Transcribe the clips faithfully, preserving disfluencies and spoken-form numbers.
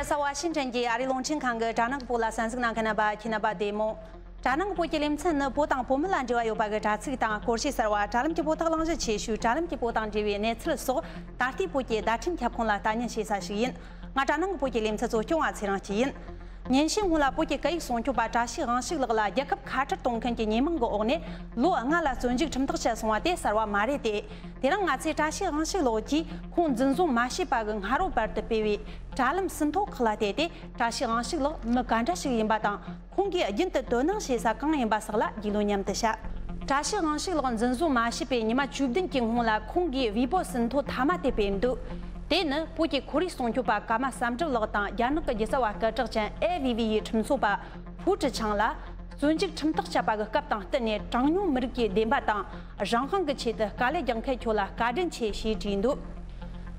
ས། ཝ་ཤིང་ཊོན་གྱི་ཨ་རིའི་རླུང་འཕྲིན་ཁང་གི་དྲ་ནང་གི་བོད་ལ་གསན་གཟིགས་གནང་མཁན་རྣམ་པ་ཁྱེད་རྣམ་པ་བདེ་མོ། དྲ་ནང་གི་བོད་ཀྱི་ལེ་ཚན་ནི་བོད་དང་བོད་མི་ལ་འབྲེལ་བ་ཡོད་པ་གི་དྲ་ཚིགས་དང་སྐོར་ཞིབ་གསར་བ། དྲ་ལམ་གྱི་བོད་དག་གླེང་གཞི་ཆེ་ཤོས། དྲ་ལམ་གྱི་བོད་དང་འབྲེལ་བའི་གནས་ཚུལ་སོགས། ད་ལྟའི་བོད་ཀྱི་བརྡ་འཕྲིན་ཁྱབ་ཁོངས་ལ་ལྟ་ཉན་བྱེད་ས་ཞིག་ཡིན། ང་དྲ་ནང་གི་བོད་ཀྱི་ལེ་ཚན་གཙོ་སྐྱོང་བ་ཚེ་རིང་སྐྱིད་ཡིན། ཉིན་ཤས་སྔོན་ལ་བོད་ཀྱི་སྐད་ཡིག་སྲུང་སྐྱོབ་པ་བཀྲ་ཤིས་དབང་ཕྱུག་ལགས་ལ་རྒྱལ་ཁབ་ཁ་བྲལ་གཏོང་མཁན་གྱི་ཉེས་མིང་གི་འོག་ནས་ལོ་ལྔ་ལ་བཙོན་འཇུག་ཁྲིམས་ཐག་བཅད་སོང་བ་དེ་གསར་བ་མ་རེད་དེ། དེ་རིང་ང་ཚོས་བཀྲ་ཤིས་དབང་ཕྱུག་ལགས་ཀྱིས་ཁོང་འཛིན་བཟུང་མ་བྱས་པ་གི་སྔ་དྲོ་བར་དུ་སྤེལ་བའི་དྲ་ལམ་ཟིན་ཐོ་ཁག་ལ་བལྟས་ཏེ། བཀྲ་ཤིས་དབང་ཕྱུག་ལགས་མི་ག་འདྲ་ཞིག་ཡིན་པ་དང་། ཁོང་གིས་རྒྱུན་དུ་དོ་སྣང་བྱེད་ས་གང་ཡིན་པ་སོགས་ལ་རྒྱུས་ལོན་མཉམ་དུ་བྱ། བཀྲ་ཤིས་དབང་ཕྱུག་ལགས་འཛིན་བཟུང་མ་བྱས་པའི་ཉི་མ་བཅུ་བདུན་གྱི་སྔོན་ལ་ཁོང་གིས་ཝི་པོ་ཟིན་ཐོ་མཐའ་མ་དེ་སྤེལ་འདུག་དེ་ནི་བོད་ཀྱི་ཁོར་ཡུག་སྲུང་སྐྱོབ་པ་ཀརྨ་བསམ་གྲུབ་ལགས་དང་རྒྱ་ནག་གི་རྒྱལ་རྩ་བ་སྐད་གྲགས་ཅན་ཨེ་ཝི་ཝི་ཡི་ཁྲིམས་རྩོད་པ་ཧུའུ་ཀྲི་ཆང་ལ་བཙོན་འཇུག་ཁྲིམས་ཐག་བཅད་པ་གི་སྐབས་དང་བསྟུན་ནས། གྲངས་ཉུང་མི་རིགས་ཀྱི་བདེན་པ་དང་རང་དབང་གི་ཆེད་དུ་དཀའ་ལས་རྒྱག་མཁན་ཁྱོད་ལ་བཀའ་དྲིན་ཆེ་ཞེས་བྲིས་འདུག་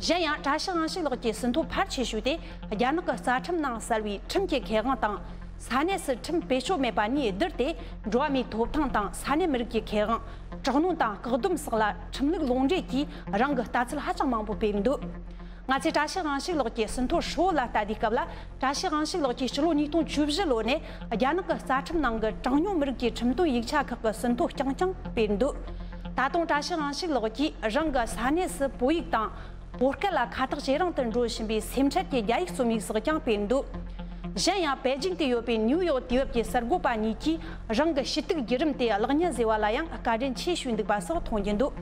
གཞན་ཡང་བཀྲ་ཤིས་དབང་ཕྱུག་ལགས་ཀྱི་ཟིན་ཐོ་ཕལ་ཆེ་ཤོས་དེ་རྒྱ་ནག་གི་རྩ་ཁྲིམས་ནང་གསལ་བའི་ཁྲིམས་ཀྱི་ཁེ་དབང་དང་། ས་གནས་སུ་ཁྲིམས་བེད་སྤྱོད་མེད་པ་གཉིས་བསྡུར་ཏེ། འགྲོ་བ་མིའི་ཐོབ་ཐང་དང་ས་གནས་མི་རིགས་ཀྱི་ཁེ་དབང་། དྲག་གནོན་དང་བཀག་སྡོམ་སོགས་ལ་ཁྲིམས་ལུགས་ལུང་འདྲེན་གྱིས་རང་གི་ལྟ་ཚུལ་ཧ་ཅང་མང་པོ་སྤེལ་འདུག་ང་ཚོས་བཀྲ་ཤིས་དབང་ཕྱུག་ལགས་ཀྱི་ཟིན་ཐོ་ཧྲིལ་བོ་ལ་ལྟ་དུས་སྐབས་ལ། བཀྲ་ཤིས་དབང་ཕྱུག་ལགས་ཀྱིས་སྤྱི་ལོ་ཉིས་སྟོང་བཅུ་བཞི་ལོ་ནས་རྒྱ་ནག་གི་རྩ་ཁྲིམས་ནང་གི་གྲངས་ཉུང་མི་རིགས་ཀྱི་ཁྲིམས་དོན་ཡིག་ཆ་ཁག་གི་ཟིན་ཐོ་རྐྱང་རྐྱང་སྤེལ་འདུག་ད་དུང་བཀྲ་ཤིས་དབང་ཕྱུག་ལགས་ཀྱིས་རང་གི་ས་གནས་སུ་བོད་ཡིག་དང་། བོད་སྐད་ལ་ཁ་ཐག་ཇེ་རིང་དུ་འགྲོ་བཞིན་པའི་སེམས་ཁྲལ་གྱི་རྒྱ་ཡིག་རྩོམ་ཡིག་སོགས་ཀྱང་སྤེལ་འདུག་གཞན་ཡང་པེ་ཅིང་དུ་ཡོད་པའི་ནིའུ་ཡོག་དུས་བབ་ཀྱི་གསར་འགོད་པ་གཉིས་ཀྱིས་རང་གི་ཞུ་གཏུག་བརྒྱུད་རིམ་དེ་གློག་བརྙན་བཟོས་པ་ལ་ཡང་བཀའ་དྲིན་ཆེ་ཞུས་འདུག་པ་སོགས་མཐོང་རྒྱུ་འདུག་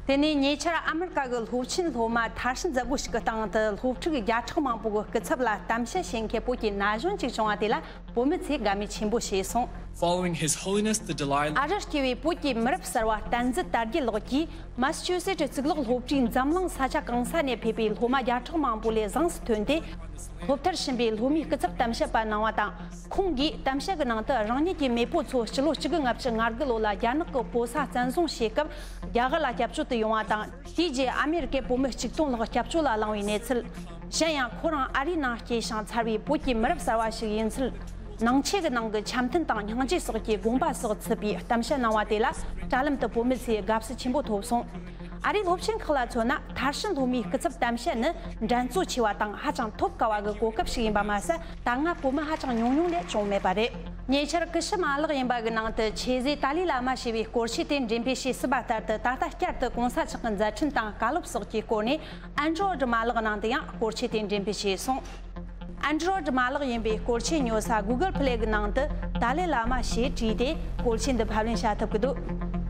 དེ་ནས་ཉེ་ཆར་ཨ་མི་རི་ཀ་གི་སློབ་ཆེན་སློབ་མ་མཐར་ཕྱིན་མཛད་སྒོ་ཞིག་གི་སྟེང་དུ་སློབ་ཕྲུག་བརྒྱ་ཕྲག་མང་པོ་གི་སྐུ་ཚབ་ལ་གཏམ་བཤད་བྱེད་མཁན་བོད་ཀྱི་ན་གཞོན་ཅིག་བྱུང་བ་དེ་ལ་བོད་མི་ཚོས་དགའ་མོས་ཆེན་པོ་བྱས་སོང་། Following His Holiness the Dalai ཨ་རིར་སྐྱེས་པའི་བོད་ཀྱི་མི་རབས་གསར་བ་བསྟན་འཛིན་དར་རྒྱས་ལགས་ཀྱིས་མ་སི་ཆུ་སེ་ཊི་གཙུག་ལག་སློབ་གྲྭའི་འཛམ་གླིང་ས་ཆ་གང་ས་ནས་ཕེབས་པའི་སློབ་མ་བརྒྱ་ཕྲག་མང་པོ་ལས་བཟང་སུ་ཐོན་ཏེ། སློབ་མཐར་ཕྱིན་པའི་སློབ་མའི་སྐུ་ཚབ་གཏམ་བཤད་པ་གནང་བ་དང་། ཁོང་གིས་གཏམ་བཤད་ཀྱི་ནང་དུ་རང་ཉིད་ཀྱི་མེས་པོ་ཚོ་སྤྱི་ལོ་གཅིག་དགུ་ལྔ་བཅུ་ང་དགུ་ལོ་ལ་རྒྱ་ནག་གི་བོད་ས་བཙན་བཟུང་བྱེད་སྐབས་རྒྱ་གར་ལ་སྐྱབས་བཅོལ་དུ་ཡོང་བ་དང་། དེའི་རྗེས་ཨ་མེ་རི་ཀའི་བོད་མི་གཅིག་སྟོང་ལྷག་སྐྱབས་བཅོལ་ལ་བླངས་པའི་གནས་ཚུལ། གཞན་ཡང་ཁོ་རང་ཨ་རིའི་ནང་སྐྱེས་ཤིང་འཚར་བའི་བོད་ཀྱི་མི་རབས་གསར་བ་ཞིག་ཡིན་ཚུལ། ནང་ཆོས་ཀྱི་ནང་གི་འཆམ་མཐུན་དང་སྙིང་རྗེ་སོགས་ཀྱི་དགོངས་པ་སོགས་ཚུད་པའི་གཏམ་བཤད་གནང་བ་དེ་ལ་དྲ་ལམ་དུ་བོད་མི་ཚོས་དགའ་བསུ་ཆེན་པོ་ཐོབ་སོང་། ཨ་རིའི་སློབ་ཆེན་ཁག་ལ་མཚོན་ན། མཐར་ཕྱིན་སློབ་མའི་སྐུ་ཚབ་གཏམ་བཤད་ནི་འགྲན་རྩོད་ཆེ་བ་དང་ཧ་ཅང་ཐོབ་དཀའ་བ་གི་གོ་སྐབས་ཤིག་ཡིན་པ་མ་ཟད། ད་སྔ་བོད་མི་ཧ་ཅང་ཉུང་ཉུང་ལས་བྱུང་མེད་པ་རེད། ཉེ་ཆར་ཀུ་ཤུ་མ་ལག་ཡིན་པ་གི་ནང་དུ་ཆོས་མཛད་ཏཱ་ལའི་བླ་མ་ཞེས་པའི་སྐོར་ཆས་དེ་འགྲེམས་སྤེལ་བྱས་ཟིན་པ་ལྟར་དུ། ད་ལྟ་བསྐྱར་དུ་གོང་ས་མཆོག་གི་མཛད་འཕྲིན་དང་བཀའ་སློབ་སོགས་ཀྱི་སྐོར་ནས་ཨན་ཌོ་རོ་ཌི་མ་ལག་ནང་དུ་ཡང་སྐོར་ཆས་དེ་འགྲེམས་སྤེལ་བྱས་སོང་། ཨན་ཌོ་རོ་ཌི་མ་ལག་ཡིན་པའི་སྐོར་ཆས་ཉོ་ས་གུ་གལ་པི་ལེ་གི་ནང་དུ་ཏཱ་ལའི་བླ་མ་ཞེས་བྲིས་ཏེ། སྐོར་ཆས་འདི་ཕབ་ལེན་བྱ་ཐུབ་ཀྱི་འདུག་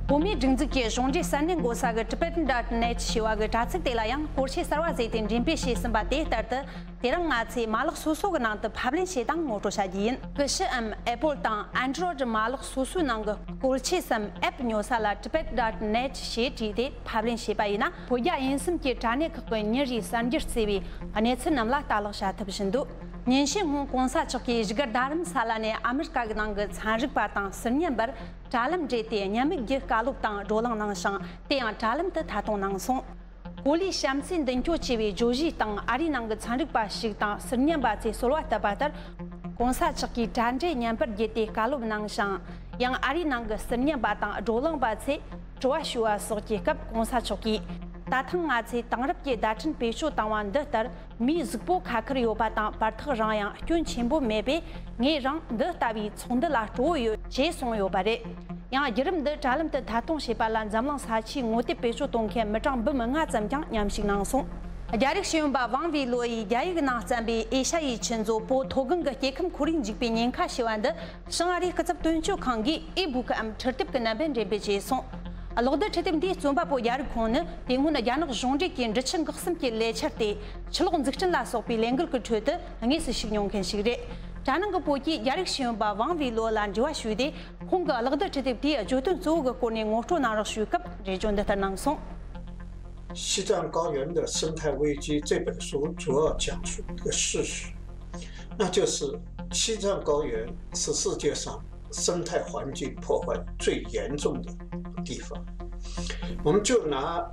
བོད་མིའི་སྒྲིག་འཛུགས་ཀྱི་གཞུང་འབྲེལ་གསར་འགྲེམས་འགོད་ས་གི་ཊི་བེ་ཊན་ཌོ་ཊི་ནེ་ཊི་ཞེས་པ་གི་དྲ་ཚིགས་དེ་ལ་ཡང་སྐོར་ཆས་གསར་བ་བཟོས་ཏེ་འགྲེམས་སྤེལ་བྱས་ཟིན་པ་དེ་ལྟར་དུ། དེ་རིང་ང་ཚོས་མ་ལག་སོ་སོ་གི་ནང་དུ་ཕབ་ལེན་བྱེད་སྟངས་ངོ་སྤྲོད་བྱ་རྒྱུ་ཡིན། ཀུ་ཤུའམ་ཨེ་པོལ་དང་ཨན་ཌོ་རོ་ཌི་མ་ལག་སོ་སོའི་ནང་གི་སྐོར་ཆས་སམ་ཨེབ་ཉོ་ས་ལ་ཊི་བེ་ཊན་ཌོ་ཊི་ནེ་ཊི་ཞེས་བྲིས་ཏེ་ཕབ་ལེན་བྱས་པ་ཡིན་ན། བོད་རྒྱ་དབྱིན་གསུམ་གྱི་དྲ་གནས་ཁག་གི་ཉིན་རེའི་གསར་འགྱུར་བརྩིས་པའི་གནས་ཚུལ་རྣམས་ལ་ལྟ་ཀློག་བྱ་ཐུབ་བཞིན་འདུག་ཉིན་ཤས་སྔོན་གོང་ས་མཆོག་གིས་བཞུགས་སྒར་རྡ་རམ་ས་ལ་ནས་ཨ་མི་རི་ཀ་གི་ནང་གི་ཚན་རིག་པ་དང་ཟུར་ཉན་པར་དྲ་ལམ་འབྲེལ་ཏེ་མཉམ་མིག་བརྒྱུད་བཀའ་སློབ་དང་བགྲོ་གླེང་གནང་ཞིང་། དེ་ཡང་དྲ་ལམ་དུ་ཐད་གཏོང་གནང་སོང་། གོ་ལའི་གཤམ་གསལ་མདུན་སྐྱོད་ཅེས་པའི་བརྗོད་གཞིའི་སྟེང་ཨ་རིའི་ནང་གི་ཚན་རིག་པ་ཞིག་དང་ཟུར་ཉན་པ་ཚོས་གསོལ་བ་བཏབ་པ་ལྟར། གོང་ས་མཆོག་གིས་དྲ་འབྲེལ་མཉམ་པར་བརྒྱུད་དེ་བཀའ་སློབ་གནང་ཞིང་། ཡང་ཨ་རིའི་ནང་གི་ཟུར་ཉན་པ་དང་བགྲོ་གླེང་པ་ཚོས་དྲི་བ་ཞུ་བ་སོགས་ཀྱི་སྐབས་གོང་ས་མཆོག་གིས། ད་ཐེངས་ང་ཚོས་དེང་རབས་ཀྱི་བརྡ་འཕྲིན་བེད་སྤྱོད་བཏང་བ་འདི་ལྟར། མིའི་གཟུགས་པོ་ཁ་ཁར་ཡོད་པ་དང་བར་ཐག་རིང་ཡང་སྐྱོན་ཆེན་པོ་མེད་པས། ངས་རང་འདི་ལྟ་བུའི་ཚོགས་འདུ་ལ་སྤྲོ་བོ་ཡོད་ཅེས་གསུངས་ཡོད་པ་རེད། ཡང་བརྒྱུད་རིམ་འདི་དྲ་ལམ་དུ་ཐད་གཏོང་བྱས་པ་ལ་འཛམ་གླིང་ས་ཆའི་ངོ་དེབ་བེད་སྤྱོད་གཏོང་མཁན་མི་གྲངས་འབུམ་ལྔ་ཙམ་ཀྱང་མཉམ་ཞུགས་གནང་སོང་། རྒྱ་རིགས་ཤེས་ཡོན་པ་ཝང་ཝེ་ལོ་ཡིས་རྒྱ་ཡིག་ནང་བརྩམས་པའི་ཨེ་ཤ་ཡའི་ཆུ་མཛོད་བོད་མཐོ་སྒང་གི་སྐྱེ་ཁམས་ཁོར་ཡུག་འཇིག་པའི་ཉེན་ཁ་ཞེས་པ་འདི། བྱང་ཨ་རིའི་སྐུ་ཚབ་དོན་གཅོད་ཁང་གིས་ཨི་སྦུག་གམ་འཕྲུལ་དེབ་ཀྱི་ནང་འབྲེལ་འགྲེམས་སྤེལ་བྱས་སོང་། གློག་རྡུལ་འཕྲུལ་དེབ་འདིའི་རྩོམ་པ་པོ་རྒྱ་རིགས་ཁོང་ནི་དེ་སྔོན་རྒྱ་ནག་གཞུང་འབྲེལ་གྱི་འབྲི་ཆུ་འགག་གསུམ་གྱི་ལས་འཆར་ཏེ། ཆུ་གློག་འཛུགས་སྐྲུན་ལ་སོགས་པའི་ལས་འགུལ་གྱི་ཁྲོད་དུ་དངོས་སུ་ཞུགས་མྱོང་མཁན་ཞིག་རེད། དྲ་ནང་གི་བོད་ཀྱིས་རྒྱ་རིགས་ཤེས་ཡོན་པ་ཝང་ཝེ་ལོ་ལ་འབྲེལ་བ་ཞུས་ཏེ། ཁོང་གིས་གློག་རྡུལ་འཕྲུལ་དེབ་དེའི་བརྗོད་དོན་གཙོ་བོ་གི་སྐོར་ནས་ངོ་སྤྲོད་གནང་རོགས་ཞུས་སྐབས་འགྲེལ་བརྗོད་འདི་ལྟར་གནང་སོང་། 西藏高原的生态危机这本书主要讲述一个事实，那就是西藏高原是世界上生态环境破坏最严重的地方。我们就拿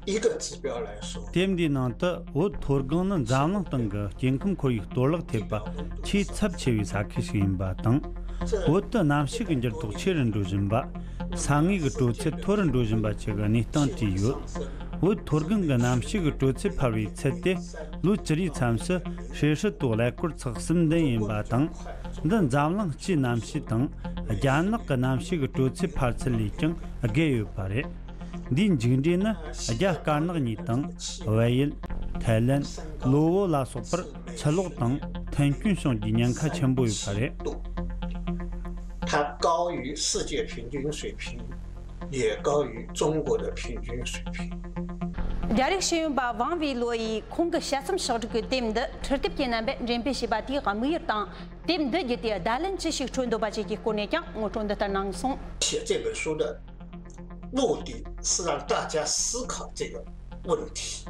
一个指标来说， དེབ་འདིའི་ནང་དུ་བོད་མཐོ་སྒང་ནི་འཛམ་གླིང་སྟེང་གི་སྐྱེ་ཁམས་ཁོར་ཡུག་གཏོར་བརླག་ཐེབས་པ་ཆེས་ཚབས་ཆེ་བའི་ས་ཁུལ་ཞིག་ཡིན་པ་དང་། བོད་དུ་གནམ་གཤིས་ཀྱི་འགྱུར་ལྡོག་ཆེ་རུ་འགྲོ་བཞིན་པ། ས་ངོས་ཀྱི་དྲོད་ཚད་མཐོ་རུ་འགྲོ་བཞིན་པ་བཅས་ཀྱི་གནས་སྟངས་བྲིས་ཡོད། བོད་མཐོ་སྒང་གི་གནམ་གཤིས་ཀྱི་དྲོད་ཚད་འཕར་བའི་ཚད་དེ་ལོ་བཅུ་རེའི་མཚམས་སུ་ཧྲེ་ཧྲི་ཏོ་ཀླད་ཀོར་ཚེག་གསུམ་ལྡན་ཡིན་པ་དང་། འདི་འཛམ་གླིང་སྤྱིའི་གནམ་གཤིས་དང་རྒྱ་ནག་གི་གནམ་གཤིས་ཀྱི་དྲོད་ཚད་འཕར་ཚད་ལས་ཀྱང་བརྒལ་ཡོད་པ་རེད། འདིའི་མཇུག་འབྲས་ནི་རྒྱ་དཀར་ནག་གཉིས་དང་བལ་ཡུལ། ཐའི་ལན། ལོ་བོ་ལ་སོགས་པར་ཆུ་ལོག་དང་ཐན་སྐྱོན་བྱུང་རྒྱུའི་ཉེན་ཁ་ཆེན་པོ་ཡོད་པ་རེད། 它高于世界平均水平，也高于中国的平均水平。 རྒྱ་རིགས་ཤེས་ཡོན་པ་ཝང་ཝེ་ལོ་ཡིས་ཁོང་གི་དཔྱད་རྩོམ་ཕྱོགས་སྒྲིག་གི་དེབ་འདི་འཕྲུལ་དེབ་ཀྱི་རྣམ་པས་འགྲེམས་སྤེལ་བྱས་པ་དེའི་དམིགས་ཡུལ་དང་། དེབ་འདི་བརྒྱུད་དེ་བརྡ་ལན་ཅི་ཞིག་འཕྲོད་འདོད་པ་བཅས་ཀྱི་སྐོར་ནས་ཀྱང་ངོ་སྤྲོད་འདི་ལྟར་གནང་སོང་། 写这本书的目的是让大家思考这个问题。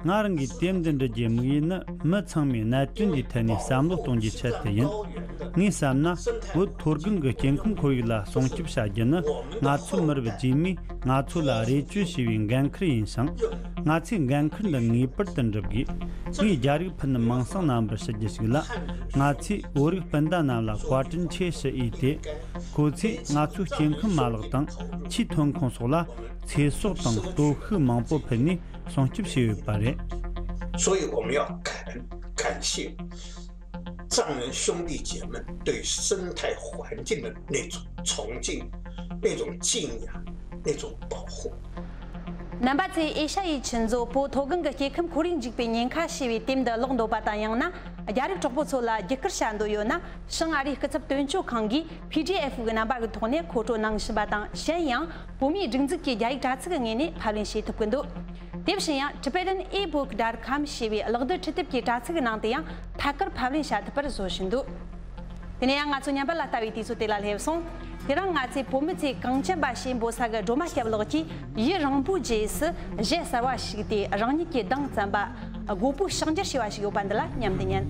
ང་རང་གིས་དེབ་འདི་འབྲི་རྒྱུའི་དམིགས་ཡུལ་ནི། མི་ཚང་མས་གནད་དོན་འདིའི་ཐད་ནས་བསམ་བློ་གཏོང་རྒྱུའི་ཆེད་དུ་ཡིན། ངས་བསམ་ན། བོད་མཐོ་སྒང་གི་སྐྱེ་ཁམས་ཁོར་ཡུག་ལ་སྲུང་སྐྱོབ་བྱ་རྒྱུ་ནི། ང་ཚོ་མི་རབས་རྗེས་མས་ང་ཚོ་ལ་རེ་བཅོལ་བྱས་པའི་འགན་འཁུར་ཡིན་ཞིང་། ང་ཚོས་འགན་འཁུར་འདི་ངེས་པར་དུ་འགྲུབ་དགོས། ངས་རྒྱ་རིགས་ཕུ་ནུ་མིང་སྲིང་རྣམ་པར་ཞུ་རྒྱུ་ཞིག་ལ། ང་ཚོས་བོད་རིགས་སྤུན་ཟླ་རྣམས་ལ་བཀའ་དྲིན་ཆེ་ཞུ་འོས་ཏེ། ཁོ་ཚོས་ང་ཚོའི་སྐྱེ་ཁམས་མ་ལག་དང་ཆུའི་ཐོན་ཁུངས་སོགས་ལ་ཚེ་སྲོག་དང་སྟོབས་ཤུགས་མང་པོ་ཕུལ་ནས་སྲུང་སྐྱོབ་བྱས་ཡོད་པ་རེད། 所以我们要感感谢藏人兄弟姐妹对生态环境的那种崇敬、那种敬仰、那种保护。 རྣམ་པ་ཚོས་ཨེ་ཤ་ཡའི་ཆུ་མཛོད་བོད་མཐོ་སྒང་གི་སྐྱེ་ཁམས་ཁོར་ཡུག་འཇིག་པའི་ཉེན་ཁ་ཞེས་པའི་དེབ་འདི་ཀློག་འདོད་པ་དང་། ཡང་ན་རྒྱ་རིགས་གྲོགས་པོ་ཚོ་ལ་བརྒྱུད་སྐུར་བྱ་འདོད་ཡོད་ན། ཞིང་ཨ་རིའི་སྐུ་ཚབ་དོན་གཅོད་ཁང་གི་པི་ཌི་ཨེཕ་གི་རྣམ་པ་གི་ཐོག་ནས་མཁོ་སྤྲོད་གནང་བཞིན་པ་དང་། གཞན་ཡང་བོད་མིའི་སྒྲིག་འཛུགས་ཀྱི་རྒྱ་ཡིག་དྲ་ཚིགས་ཀྱི་ངོས་ནས་ཕབ་ལེན་བྱེད་ཐུབ་ཀྱི་འདུག་དེ་བཞིན་ཡང་Tibetan ebook dot com ཞེས་པའི་གློག་རྡུལ་འཕྲུལ་དེབ་ཀྱི་དྲ་ཚིགས་ཀྱི་ནང་དུ་ཡང་ཐད་ཀར་ཕབ་ལེན་བྱ་ཐུབ་པར་བཟོ་བཞིན་འདུག་དེ་ནས་ཡང་ང་ཚོ་ཉམས་པ་ལ་ལྟ་བའི་དུས་ཚོད་དེ་ལ་སླེབས་སོང་། དེ་རིང་ང་ཚོས་བོད་མི་ཚོས་གངས་ཅན་པ་ཞེས་འབོད་ས་གི་སྒྲོལ་མ་སྐྱབས་ལགས་ཀྱིས་ཡུན་རིང་པོའི་རྗེས་སུ་གཞས་གསར་བ་ཞིག་སྟེ། རང་ཉིད་ཀྱིས་གདངས་བཙན་པ་སྒོ་པོའི་ཕྱག་འགྱུར་ཞེས་པ་ཞིག་ཡོད་པ་འདི་ལ་མཉམ་དུ་ཉན།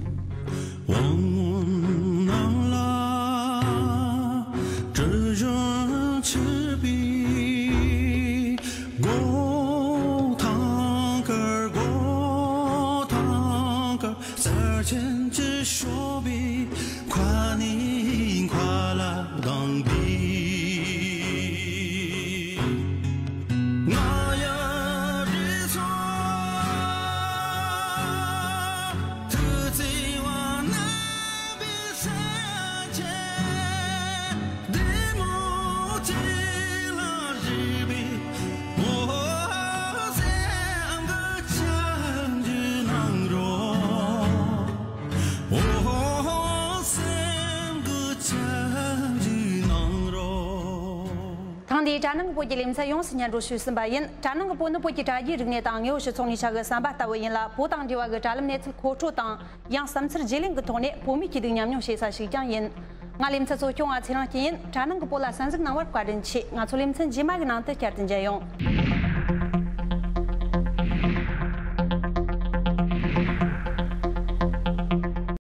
ཐེངས་འདིའི་དྲ་ནང་གི་བོད་ཀྱི་ལེ་ཚན་ཡོངས་སུ་སྙན་སྒྲོན་ཞུས་ཟིན་པ་ཡིན། དྲ་ནང་གི་བོད་ནི་བོད་ཀྱི་དྲ་རྒྱའི་རིག་གནས་དང་དངོས་ཡོད་སྤྱི་ཚོགས་ནུས་ཤུགས་ཀྱི་ཟམ་པ་ལྟ་བུ་ཡིན་ལ། བོད་དང་འབྲེལ་བ་གི་དྲ་ལམ་གནས་ཚུལ་མཁོ་སྤྲོད་དང་། ཡང་བསམ་ཚུལ་བརྗེ་ལེན་གྱི་ཐོག་ནས་བོད་མིའི་སྐྱིད་སྡུག་མཉམ་མྱོང་བྱེད་ས་ཞིག་ཀྱང་ཡིན། ང་ལེ་ཚན་གཙོ་སྐྱོང་བ་ཚེ་རིང་སྐྱིད་ཡིན། དྲ་ནང་གི་བོད་ལ་གསན་གཟིགས་གནང་བར་བཀའ་དྲིན་ཆེ། ང་ཚོ་ལེ་ཚན་རྗེས་མ་གི་ནང་དུ་བསྐྱར་དུ་མཇལ་ཡོང་།